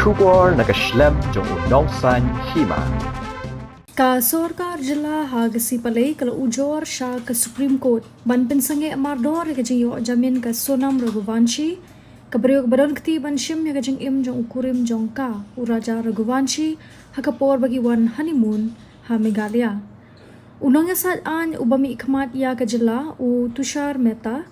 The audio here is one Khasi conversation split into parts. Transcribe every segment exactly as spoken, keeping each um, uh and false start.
Khubor na ka shlem jong u nongsan hima. Ka sorkar jylla ha ka sngi Palei ka la ujor sha ka Supreme Court ban pynsangeh mardor ïa ka jingïoh jamin ka Sonam Raghuvanshi, ka briew kaba don kti ban shim ïa ka jingim jong u kurim jong ka, u Raja Raghuvanshi, ha ka por ba ki wan honeymoon ha Meghalaya. U nongïasaid aiñ uba mihkhmat ïa ka jylla, u Tushar Mehta,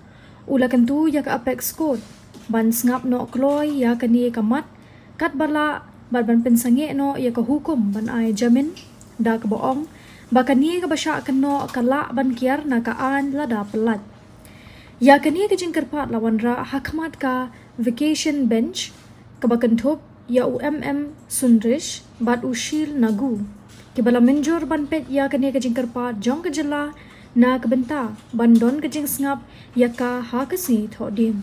u la kyntu ïa ka Apex Court ban sngap noh kloi ïa kane ka mat, katba lah bad ban pynsangeh noh ïa ka hukum ban ai jamin, da kaba ong ba kane kaba shah kynnoh ka lah ban kiar na ka aiñ lada pyllait. Ïa kane ka jingkyrpad la wanrah ha khmat ka Vacation Bench, kaba kynthup ïa u M M Sundresh bad u Sheel Nagu, kiba la mynjur ban peit ïa kane ka jingkyrpad jong ka jylla na ka bynta ban don ka jingsngap ïa ka ha ka sngi Thohdieng.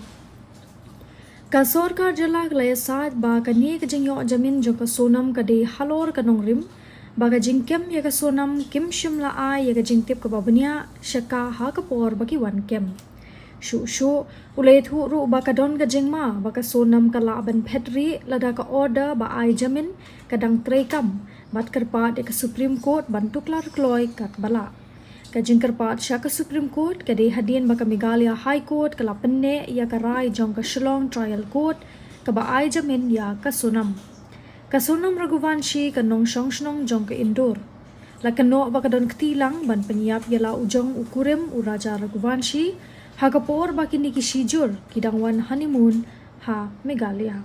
Ka sorkar jylla ka la ïasaid ba kane ka jingïoh jamin jong ka Sonam ka dei halor ka nongrim, ba ka jingkem ïa ka Sonam kim shym la ai ïa ka jingtip kaba bniah sha ka ha ka por ba ki wan kem. Shuh shuh, u la ïathuh ruh ba ka don ka jingma ba ka Sonam ka lah ban phet rieh lada ka order ba ai jamin ka dang treikam, bad kyrpad ïa ka Supreme Court ban tuklar kloi katba lah. Ka jingkyrpad sha ka Supreme Court ka dei hadien ba ka Meghalaya High Court ka la pynneh ïa ka rai jong ka Shillong Trial Court kaba ai jamin ïa ka Sonam. Ka Sonam Raghuvanshi ka nongshong shnong jong ka Indore. La kynnoh ba ka don kti lang ban pynïap ïa la u jong u kurim, u Raja Raghuvanshi, ha ka por ba kine ki shijur ki dang wan honeymoon ha Meghalaya.